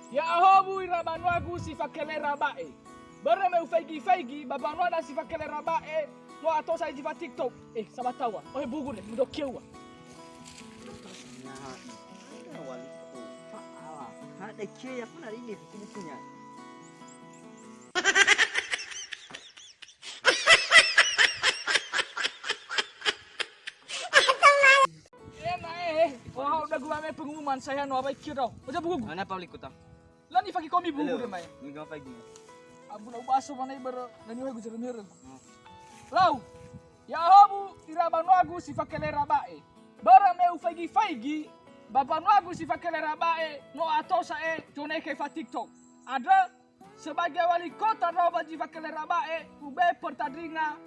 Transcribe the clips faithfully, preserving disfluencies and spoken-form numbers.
Ya'ahowu ira banuagu si fakelera ba'e. Börö me ufaigi-faigi ba banuada si fakelera ba'e, no ato sa'ae zi fa TikTok. Eh, sabataua. Ohe bugu ne, mudo keua. Nah, ada wali ko. Pak, awa. Ada kia ya pun hari ini buku-bukunya. Eh, na, eh, eh. Wah, udah gua main pengumuman saya no apa ikir tau. Oja buku. Mana Pauli Kuta? Lani fagi komi buku Halo. Deh mai. Minggu apa ini? Abu lau baso mana ibar lani wagu jeremiar. Hmm. Lau. Ya'ahowu ira banuagu si fakelera ba'e. Börö me ufaigi-faigi ba banuagu si fakelera ba'e, no ato sa'ae zonekhe fa TikTok. Andrö, sebagai wali kota ndra'o ba zi fakelera ba'e, ube pertandingan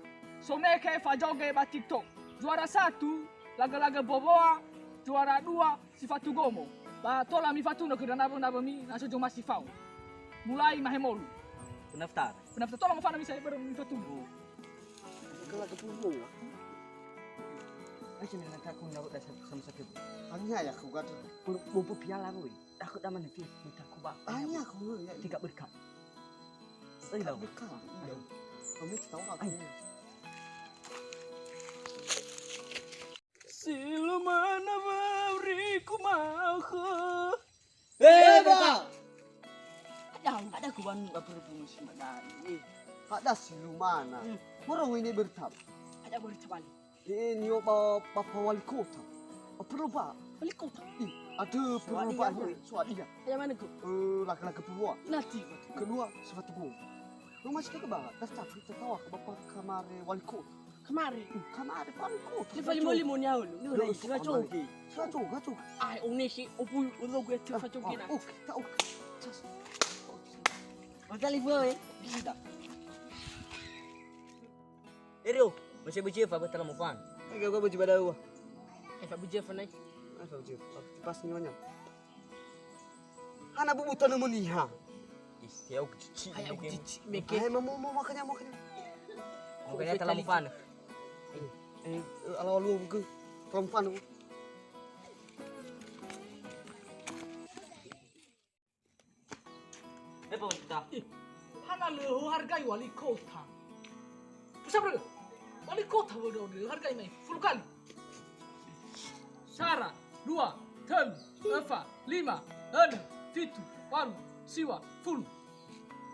sonekhe fa joget ba TikTok. Juara satu, lagö-lagö Boboa, juara dua, si fatu Gomo. Ba tola mifatunö khö danawö-nawömi, na so zomasi fao. Mulai mahemolu. Pendaftar. Pendaftar, tola mofana misa, baru mifatunö. Lagö-lagö Boboa. Aja na takon nau da sama satu. Hanya ya aku kata. Bumbu piala boy. Aku da mana ti, mita ku ba. Hanya aku ya. Tiga berkat. Saya lau. Berkat. Ayo. Kamu tahu aku. Ayo. Si lumana wa'auriku ma'ökhö. Eh, Beta! Ada, ada ku banu, apa, apa, musim ada. Eh. Ada si lumana. Hmm. Moro ini berita. Ada berita balik. Eh, nio ba, Bapak Wali Kota. Oh, perlu, Pak. Wali Kota? Ih, ada perlu, Pak. Suadia. Ada mana ku? Eh, laki-laki perlu. Nanti. Kedua, sepatu ku. Rumah si kagak, Bang. Daftar kita tawa ke Bapak kamar Wali Kota. Kamari. Kamari, kamari, ko. Ni fa limo-limo ni aulu. Ni ora isi facoge. Facoge, facoge. Ai, one si opu ulo gue tu facoge na. Oke, ta oke. Cas. Oke. Oke, li boy. Bisa. Erio, masih beci fa betul mau fan. Enggak, gua beci pada gua. Eh, fa beci fa nai. Ah, fa beci. Pas nyonya. Hana bubu tanö meniha. Ih, ya aku cici. Hai, aku cici, meke. Eh, mau, mau, mau, makanya, makanya. Makanya telah mufan. Eh, eh, ala lu ke. Telah mufan. Eh, Pak Wali Kota. Ih, hana lö hargai wali kota. Pusat, bro. Wali kota, bro, hargai mai. Sepuluh kali. Sara, dua, tölu, öfa, lima, önö, fitu, walu, siwa, fulu.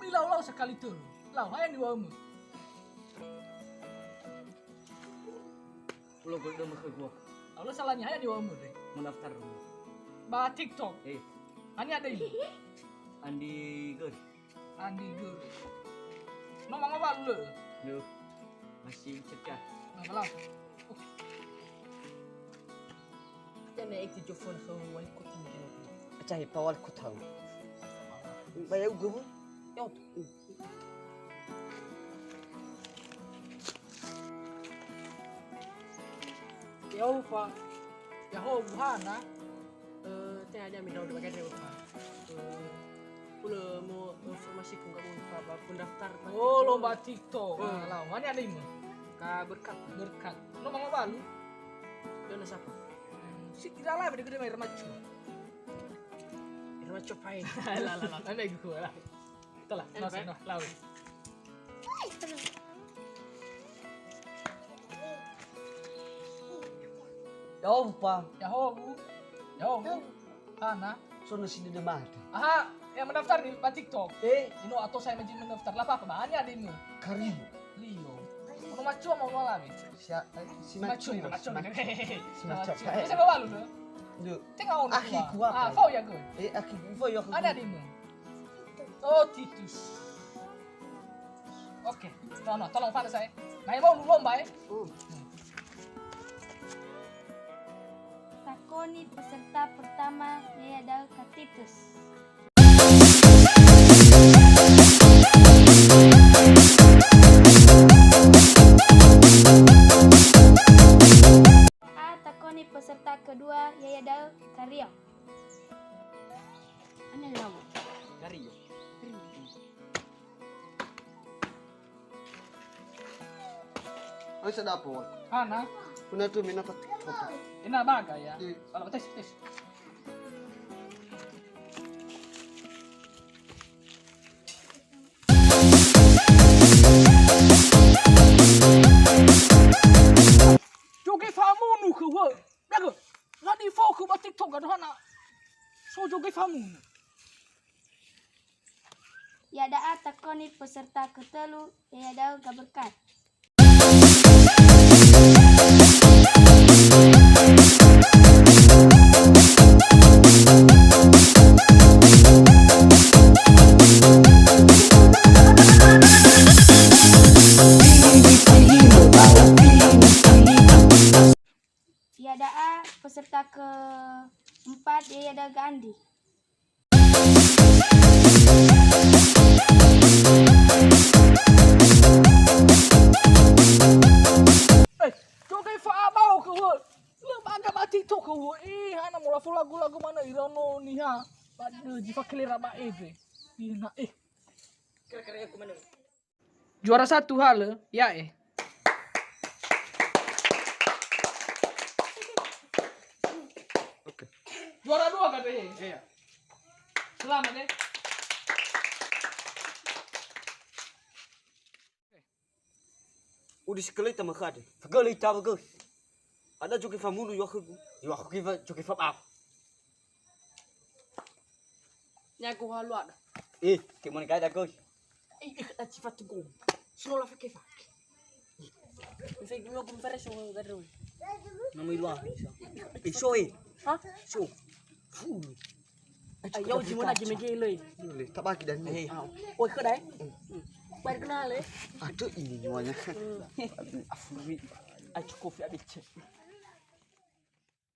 Milau-lau sakali tölu. Lau, haya niŵa'ömö? Ulo goldömö khögu. Lau, lö salania, haya niŵa'ömö, re? Mendaftar. Ba TikTok. Eh. Hania döi? Andi Göri. Andi Göri. No mangowalu lö? Lö. Masih cekah. Nah, kalau. Tene ekti jofon khö wali kota mungkin. Aca he pa wali kota. Ba ya ugu bu? Ya ugu. Ya ufa. Ya ho buhana. Eh, tenga dia mi daun bagai dia, Pak. Eh, ulo mo informasi ku nggak mau, Pak, ba pendaftar, Pak. Oh, lomba TikTok. Hmm. Ah, lau. Mana ada lima? Ka berkat. Berkat. No mangowalu? Dona siapa? Hmm, si tidak lah, beda-beda main remacu. Remacu pain. Lah, lah, lah. Ada gua lah. Telah, eh, no, no, lau. Ya'ahowu, Pa. Ya'ahowu. Ya'ahowu. Hana. So na sindede mate. Aha, yang mendaftar di, ba TikTok. Eh? Ino atau saya menjadi mendaftar. Lah apa-apa, bahannya ada ini. Kario. Lio. Ono macua mau lalawe. Si a-, eh, si macua, macua, si macua. Si macua. Bisa bawa lu, no? Lu. Tengok ono. Akhi kuah. Ah, fao ya, gue. Eh, akhi, fao ya, aku. Ada di mu. Oh, Titus. Oke, tolong, tolong, Pak, saya. Nah, mau lu lomba, eh? Hmm. Takoni peserta pertama, ya'ia da'ö Kak Titus. A, takoni peserta kedua, ya'ia da'ö Kario. Ana nama? Kario. Kario. Oi, sedap, Wan. Hana? Puna tu mina tak foto. Ena baga ya. Iya. Kalau tes, tes. Iada'a takoni peserta ketelu, ya'ia da'ö Gaberkat. Iada'a peserta keempat, ya'ia da'ö Gandhi. Eh, coba fa'abao ke hua. Lö bangga ba TikTok ke hua. Eh, hana mola fo lagu-lagu manö iraono niha. Ba dö zi fakelera ba ebe. Ina eh. Kira-kira aku manö. Juara satu halö, ya'e. Oke. Juara dua kan, eh? Iya. Selamat, eh. Udi sikelei ta makhade. Fagelei ta bagus. Ada joki famunu yokhögu. Yokhögu fa joki fa apa? Nyago halu ada. Eh, ke mone kai da goi. Eh, eh, da ci fatu go. Suno la fake fa. Bisa gua gum pere so garo. Nama ilua. Eh, so eh. Hah? So. Full. Ayo jimona jimege loi. Le, tabaki dan ni. Eh. Oi kedai. Bar kenal eh. Aduh ini nyawa nya. Aduh, afuri. Ayo kopi abis.